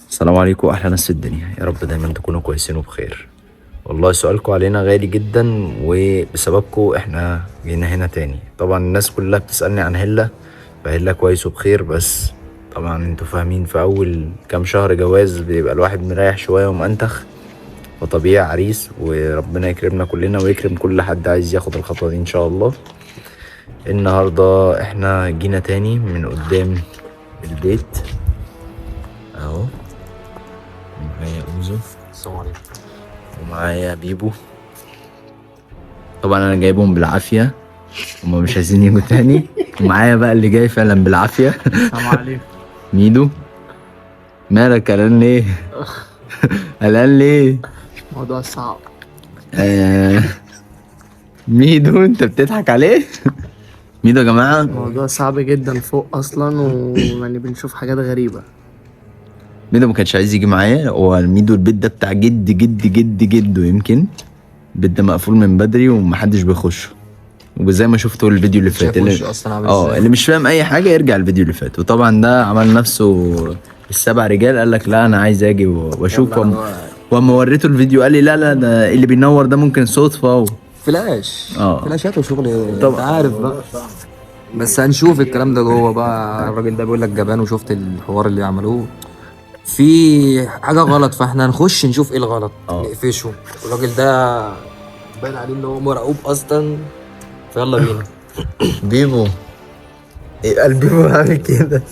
السلام عليكم، احلى ناس في الدنيا، يا رب دايما تكونوا كويسين وبخير. والله سؤالكم علينا غالي جدا، وبسببكم احنا جينا هنا تاني. طبعا الناس كلها بتسألني عن هلة، فهلة كويس وبخير، بس طبعا انتوا فاهمين في اول كام شهر جواز بيبقى الواحد مريح شوية ومأنتخ، فطبيعي عريس، وربنا يكرمنا كلنا ويكرم كل حد عايز ياخد الخطوة دي ان شاء الله. النهاردة احنا جينا تاني من قدام البيت اهو، معايا اوزو السلام عليكم. ومعايا بيبو. طبعا انا جايبهم بالعافية، هما مش عايزين يجوا تاني. ومعايا بقى اللي جاي فعلا بالعافية السلام عليكم. ميدو. مالك قلقان ليه؟ قلقان ليه؟ موضوع صعب. ميدو انت بتضحك عليه؟ ميدو يا جماعة موضوع صعب جدا فوق اصلا، ويعني بنشوف حاجات غريبة. ميدو ما كانش عايز يجي معايا. هو ميدو البيت ده بتاع جد جد جد جده، يمكن البيت ده مقفول من بدري ومحدش بيخشه، وزي ما شفتوا الفيديو اللي فات شايف اللي وشه اصلا عامل ازاي. اللي مش فاهم اي حاجة يرجع الفيديو اللي فات. وطبعا ده عمل نفسه السبع رجال، قال لك لا انا عايز اجي واشوف. واما وريته الفيديو قال لي لا لا، ده اللي بينور ده ممكن صدفة فلاش. فلاشات وشغل. طبعا. انت عارف بقى، بس هنشوف الكلام ده جوه بقى. الراجل ده بيقول لك جبان، وشفت الحوار اللي عملوه، في حاجة غلط، فاحنا هنخش نشوف ايه الغلط. نقفشه. الراجل ده باين عليه ان هو مرعوب اصلا، فيلا بينا. بيبو ايه قلبي بيبو عامل كده؟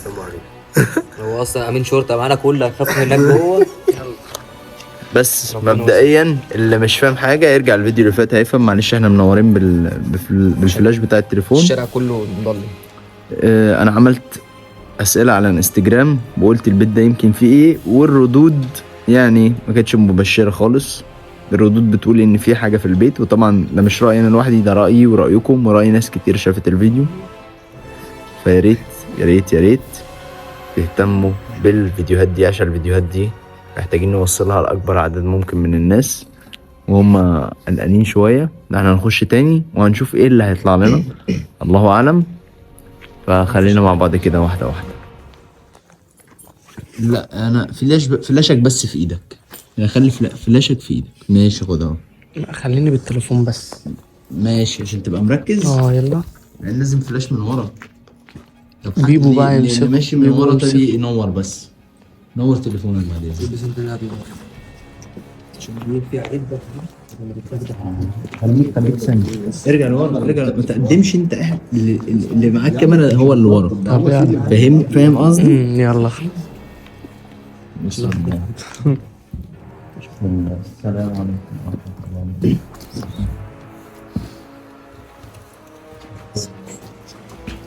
هو اصلا امين شرطه معانا كله هيخاف من هناك جوه. بس مبدئيا اللي مش فاهم حاجة يرجع الفيديو اللي فات هيفهم. معلش احنا منورين بالفلاش بتاع التليفون. الشارع كله مضلم. انا عملت اسئلة على الانستجرام وقلت البيت ده يمكن فيه ايه، والردود يعني ما كانتش مبشرة خالص. الردود بتقول ان في حاجة في البيت، وطبعا ده مش رايي انا لوحدي، ده رايي ورايكم وراي ناس كتير شافت الفيديو. فيا ريت يا ريت يا ريت تهتموا بالفيديوهات دي، عشان الفيديوهات دي محتاجين نوصلها لاكبر عدد ممكن من الناس، وهم قلقانين شوية. احنا هنخش تاني وهنشوف ايه اللي هيطلع لنا، الله اعلم. فخلينا مع بعض كده واحدة واحدة. لا انا فلاش فلاشك بس في ايدك، يعني خلي فلاشك في ايدك. ماشي خد اهو. لا، خليني بالتليفون بس. ماشي عشان تبقى مركز. يلا. يعني لازم فلاش من ورا. طب حد بيبو بقى اللي يمسكه. ماشي من بيبو ورا ده يمسكه. ينور بس. نور تليفونك بعدين. بس انت لا بيبو. خليك ثانية، ارجع لورا، ارجع، ما تقدمش انت. اللي معاه الكاميرا هو اللي ورا. طب يلا. فاهم قصدي؟ يلا. بسم الله. السلام عليكم ورحمة الله وبركاته.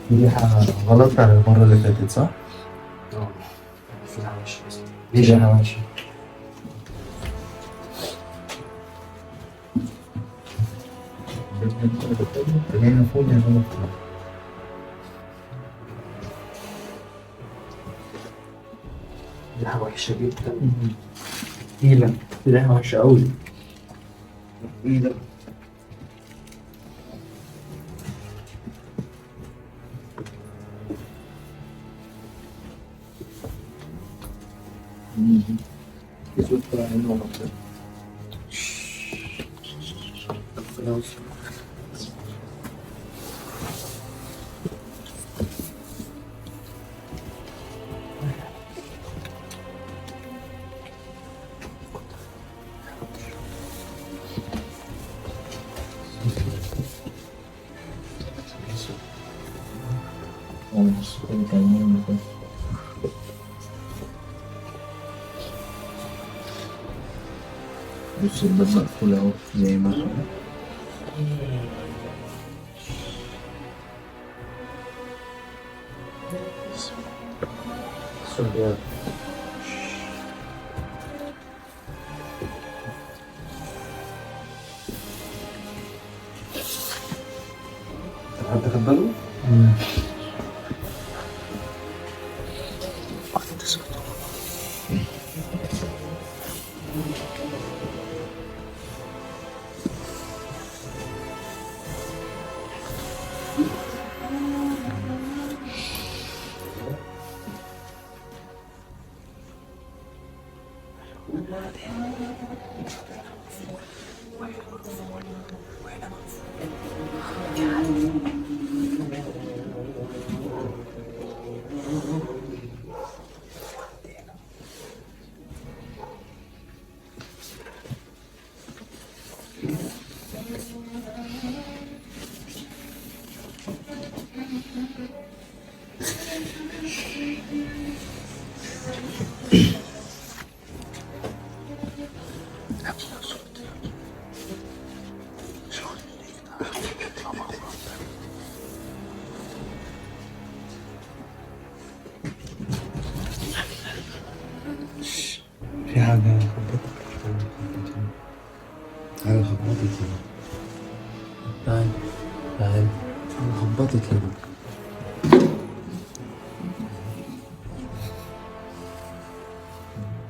في ريحة غلط على المرة اللي فاتت صح؟ في حاجة وحشة. في ريحة وحشة. ريحه وحشة جدا. تقيلة، ريحة وحشة أوي. تقيلة. بص الباب مقفول اهو زي ما احنا. حد خد باله؟ مقفول وهنا مقفول. في حد. في حد هنا. في حاجة خبطت، حاجة خبطت هنا. تعال تعال، حاجة خبطت هنا.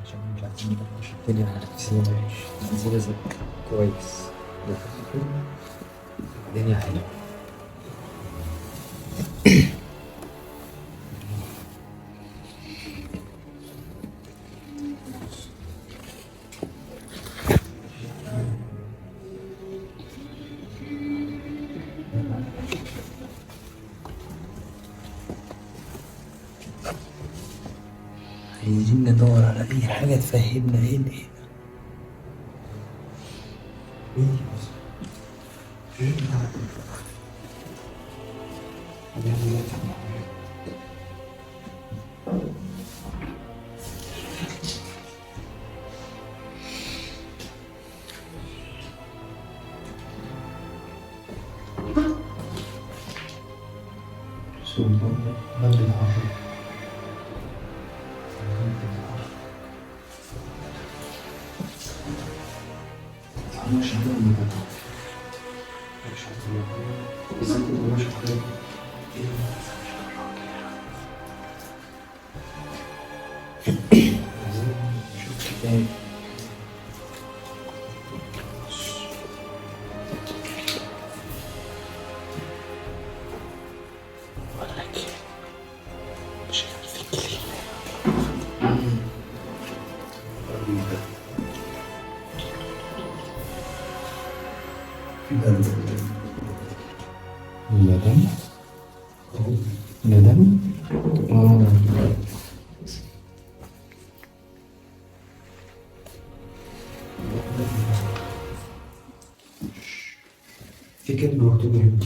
عشان مش عايزين نبقى الدنيا على نفسنا. عايزين نذاكر كويس الدنيا حلوة. عايزين ندور على اي حاجة تفهمنا ايه اللي هنا. ايه اصلا؟ ايه اللي هنعمل دلوقتي؟ صوت باب بيتحرك. الباب بيتحرك. متتحركش كده ولا كده؟ مش عارف. بالذات اللي مش عارف ايه. عايزين نشوف كتاب. بقول لك ايه، مش عارف الكلمة. في دم. ده دم؟ ده دم؟ اه. في كلمة مكتوبة هنا.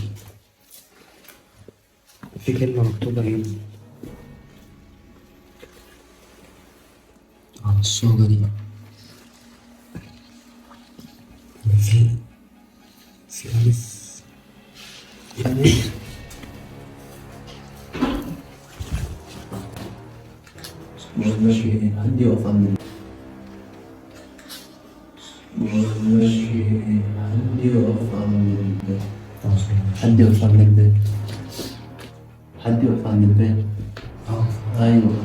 في كلمة مكتوبة هنا على الصورة دي. في ألف، في ألف. ماشي، حد يقف عند، ماشي، حد يقف عند الباب، حد يقف عند الباب، حد يقف عند الباب. ايوه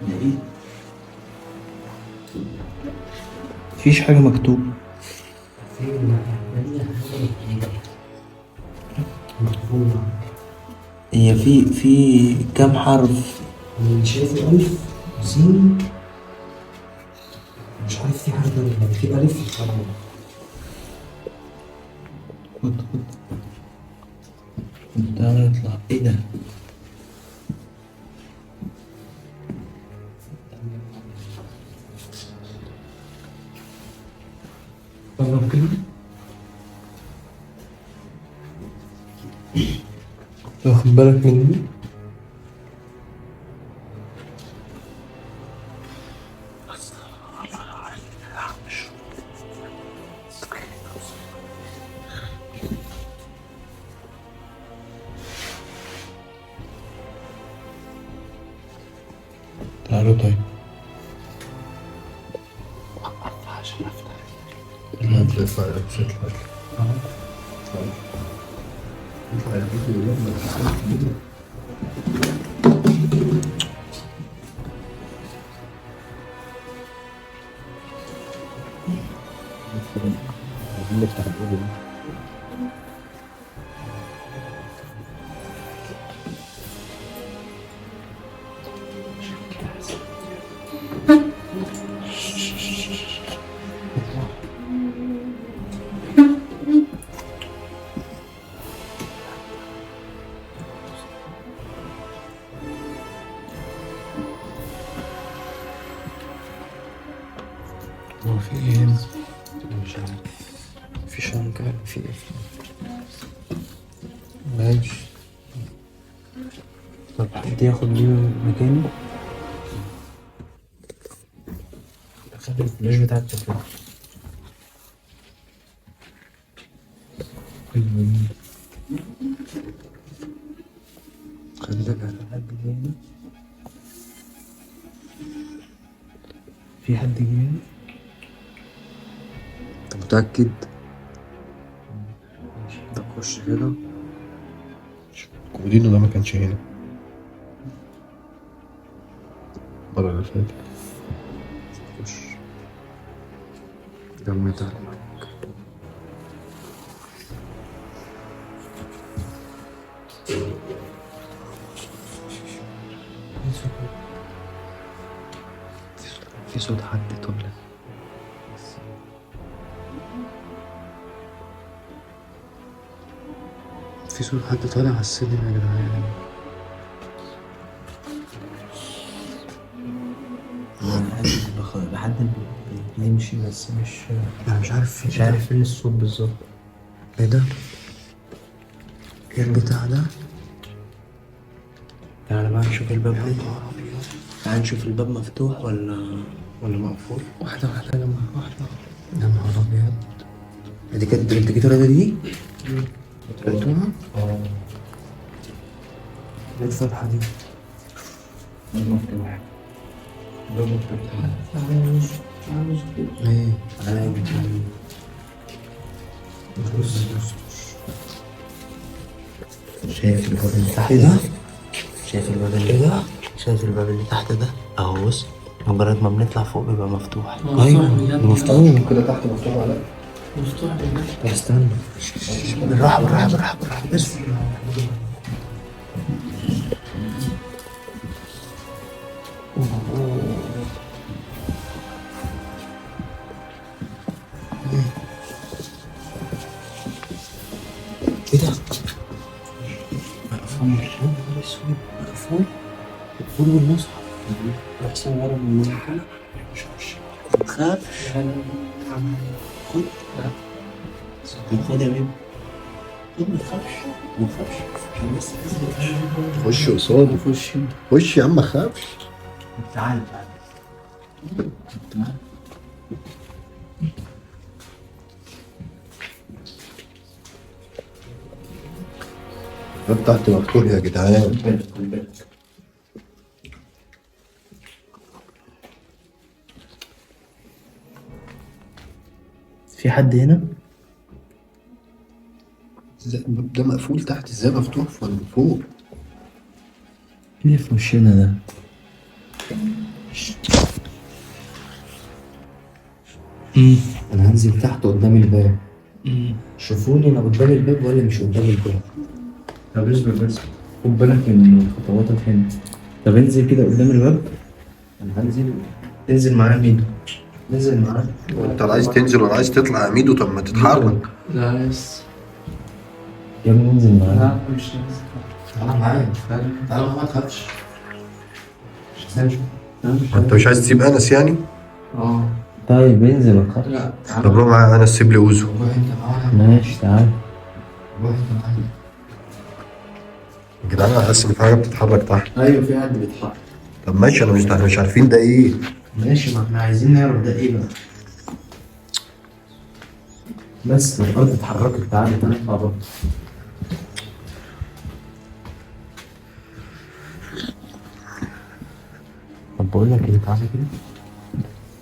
ده ايه؟ مفيش حاجة مكتوبة. مكتوبة. هي في كام حرف؟ شايف ألف وسين، مش عارف في حاجة تانية، يعني في ألف وحاجة. خد خد خد، تعالى نطلع. ايه ده؟ طب كلمة واخد بالك مني؟ تعالوا طيب. عشان أفتح. اطلع اطلع اطلع اطلع اطلع الفيديو يلا. عايزين نفتح الأوضة دي. في شنكة، في ماشي. طب حد ياخد دي مكاني؟ خلي الفلاش بتاع التليفون. خلي بالك. حد جه هنا؟ في حد جه هنا؟ انت متأكد؟ طب خش كده. كومودينو ده ما كانش هنا المرة اللي فاتت. خش دم تعالى معاك. في صوت حد طالع. في صوت حد طالع على السلم يا جدعان. انا حاسس بحد بيمشي بس مش انا مش عارف في مش عارف فين الصوت بالظبط. ايه ده؟ ايه البتاع ده؟ تعالى بقى نشوف الباب ده. تعالى نشوف الباب مفتوح ولا مقفول. واحدة واحدة يا جماعة، واحدة واحدة. يا نهار ابيض، دي كانت الجيتارة دي؟ لقيتوها؟ اه ايه الفتحة دي؟ مفتوح. الباب مفتوح. ايه؟ عادي. بص شايف الباب اللي تحت ايه ده؟ شايف الباب اللي ايه ده؟ شايف الباب اللي تحت ده اهو. بص، مجرد ما بنطلع فوق بيبقى مفتوح. ايوه ده مفتوح. كده تحت مفتوح ولا لا؟ طب استنى، بالراحة بالراحة بالراحة بالراحة بس. ايه ده؟ مقفول. يا نهار اسود، مقفول مقفول والمصحف. احسن ورا من كده. ما تخافش. خد. خد يا بيبي، خد، ما تخافش ما تخافش عشان بس. خش قصاده. خش. خش يا عم ما تخافش. تعال تعال تعال. الباب تحت مفتوح يا جدعان. خد بالك خد بالك. في حد هنا؟ ازاي الباب ده مقفول تحت؟ ازاي مفتوح من فوق؟ ايه اللي في وشنا ده؟ انا هنزل تحت قدام الباب. شوفوني انا قدام الباب ولا مش قدام الباب. طب اصبر بس، خد بالك من خطواتك هنا. طب انزل كده قدام الباب. انا هنزل. انزل معاه ميدو، انزل معاه. انت لا عايز تنزل ولا عايز تطلع يا ميدو؟ طب ما تتحرك. لا بس يا ابني انزل معاه. لا مش لازم. تعالى معايا، تعالى معايا ما تخافش. مش انت مش عايز تسيب انس يعني؟ اه طيب انزل ما تخافش. لا طب روح معايا انس، سيب لي اوزو. روح انت معايا. ماشي تعال. روح انت معايا. يا جدعان انا حاسس ان في حاجة بتتحرك تحت. ايوه في حد بيتحرك. طب ماشي، انا مش احنا مش عارفين ده ايه. ماشي، ما احنا عايزين نعرف ده ايه بقى. بس الارض اتحركت. تعالى تعالى نطلع بره. طب بقول لك ايه، تعالى كده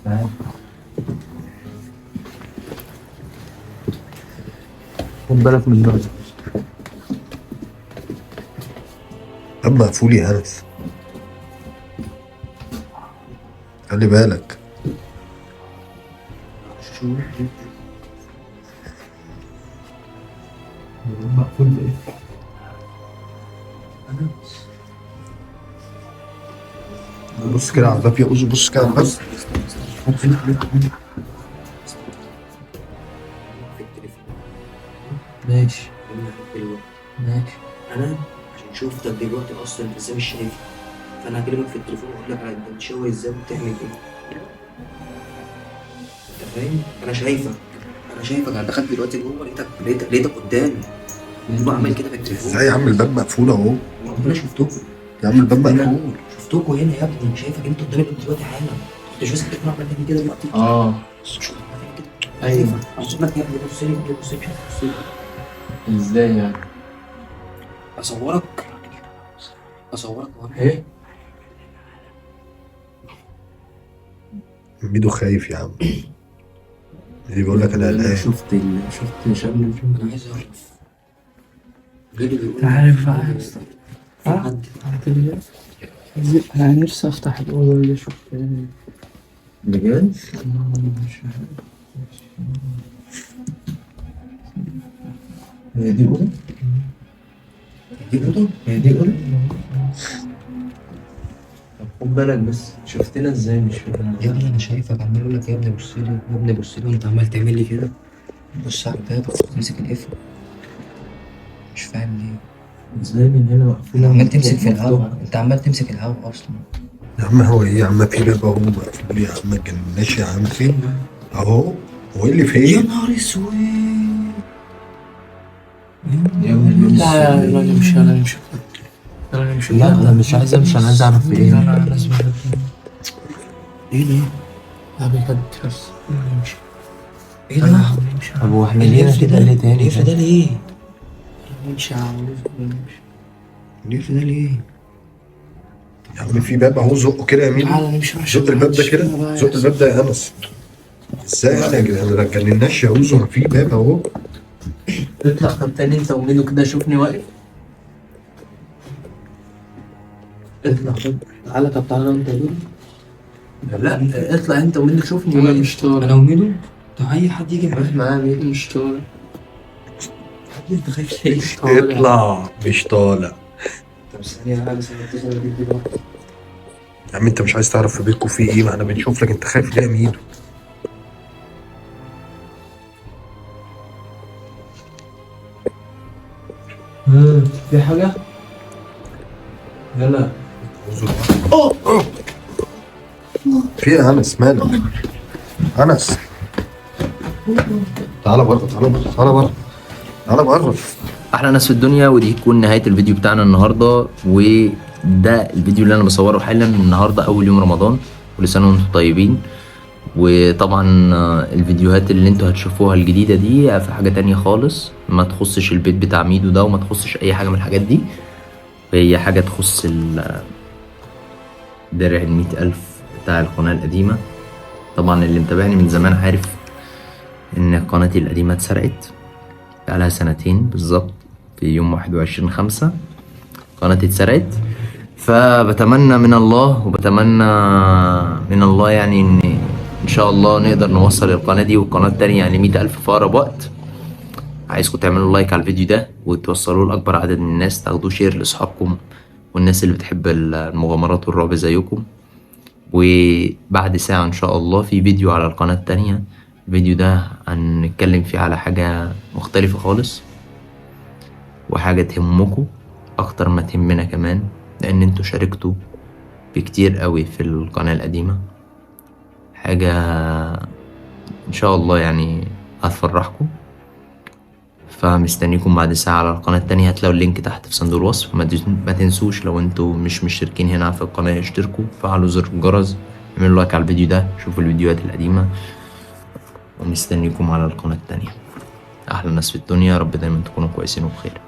تعالى. خد بالك من النقطة. الباب مقفول يا انس، خلي بالك. مقفول بايه؟ بص كده على الباب يا اوزو، بص كده على الباب. ماشي ماشي. انا عشان شفتك دلوقتي اصلا انت ازاي مش شايف، فانا هكلمك في التليفون واقول لك على انت بتشوي ازاي وبتعمل ايه. انت فاهم؟ انا شايفك، انا شايفك، انا دخلت دلوقتي جوه لقيتك قدامي. بعمل كده في التليفون. ازاي يا عم الباب مقفول اهو؟ وربنا شفتكم يا عم الباب مقفول. شفتكم هنا يا ابني، شايفك انت قدامي دلوقتي حالا. كنت مش ماسك التليفون عمال تعمل كده دلوقتي. شفت كده. ايوه. بص لك يا ابني، بص لي بص لي بص لي. ازاي يعني؟ اصورك ايه؟ ميدو خايف يا عم. اللي بيقول لك انا قلقان. شفت شكل الفيلم. انا عايز اعرف ميدو بيقول انت عارف بقى يا اسطى، في حد. انا نفسي افتح الاوضة دي اشوف. بجد؟ هي دي أوضة؟ دي اوضة؟ هي دي أوضة؟ طب خد بالك بس، شفتنا ازاي؟ مش فاهم. يا ابني انا شايفك عمال اقول لك يا ابني بص لي، يا ابني بص لي، وانت عمال تعمل لي كده. بص على الباب وتمسك القفل. مش فاهم ليه ازاي من هنا مقفولة؟ عمال تمسك في الهوا، انت عمال تمسك الهوا اصلا. يا عم هو ايه يا عم؟ في باب اهو مقفول يا عم، ما تجنناش يا عم. فين؟ اهو هو ايه اللي يا فين؟ نهار اسود. لا لا نمشي، لا نمشي، لا نمشي. لا انا مش عايز امشي، انا عايز اعرف ايه. لا لا لازم. ايه ده؟ لا بجد بس نمشي. ايه ده؟ نمشي. طب هو احنا ليه كده ليه تاني؟ القفل ده ليه؟ نمشي يا عم، نمشي. القفل ده ليه؟ يا عم في باب اهو، زقه كده يا ميدو. تعالى نمشي عشان زق الباب ده كده، زق الباب ده يا انس. ازاي يعني يا جدعان؟ ما تجنناش يا اوزو، ما في باب اهو. اطلع طب تاني انت وميدو كده، شوفني واقف. اطلع طب تعالى، طب تعالى انت وميدو. لا اطلع انت وميدو شوفني انا واقف. مش طالع. انا وميدو؟ طب اي حد يجي معايا. معايا ميدو. مش طالع. انت خايف ليه؟ مش طالع. اطلع. مش طالع. طب ثانية بقى، بس انا اتصل بيك دلوقتي. يا عم انت مش عايز تعرف في بيتكم في ايه؟ ما احنا بنشوف لك، انت خايف ليه يا ميدو؟ في حاجة؟ يلا. في ايه يا انس؟ مالك؟ انس تعالى بره، تعالى بره، تعالى بره، تعالى بره. احلى ناس في الدنيا، ودي تكون نهاية الفيديو بتاعنا النهارده، وده الفيديو اللي انا بصورة حالا النهارده اول يوم رمضان، كل سنة وانتم طيبين. وطبعا الفيديوهات اللي انتوا هتشوفوها الجديدة دي في حاجة تانية خالص، ما تخصش البيت بتاع ميدو ده، وما تخصش اي حاجة من الحاجات دي. هي حاجة تخص درع 100,000 بتاع القناة القديمة. طبعا اللي متابعني من زمان عارف ان قناتي القديمة اتسرقت بقالها سنتين بالظبط، في يوم 21/5 قناتي اتسرقت. فبتمنى من الله، وبتمنى من الله يعني ان شاء الله نقدر نوصل القناة دي والقناة التانية يعني 100,000 في اقرب وقت. عايزكم تعملوا like على الفيديو ده وتوصلوه لأكبر عدد من الناس، تاخدوه share لأصحابكم والناس اللي بتحب المغامرات والرعب زيكم. وبعد ساعة إن شاء الله في فيديو على القناة التانية، الفيديو ده هنتكلم فيه على حاجة مختلفة خالص، وحاجة تهمكم أكتر ما تهمنا كمان، لأن انتوا شاركتوا بكتير قوي في القناة القديمة. حاجة إن شاء الله يعني هتفرحكم. فمستنيكم بعد ساعة على القناة التانية، هتلاقوا ال link تحت في صندوق الوصف. ما تنسوش لو انتوا مش مشتركين هنا في القناة اشتركوا، فعلوا زر الجرس، اعملوا like على الفيديو ده، شوفوا الفيديوهات القديمة، ومستنيكم على القناة التانية. أحلى ناس في الدنيا، رب دايما تكونوا كويسين وبخير.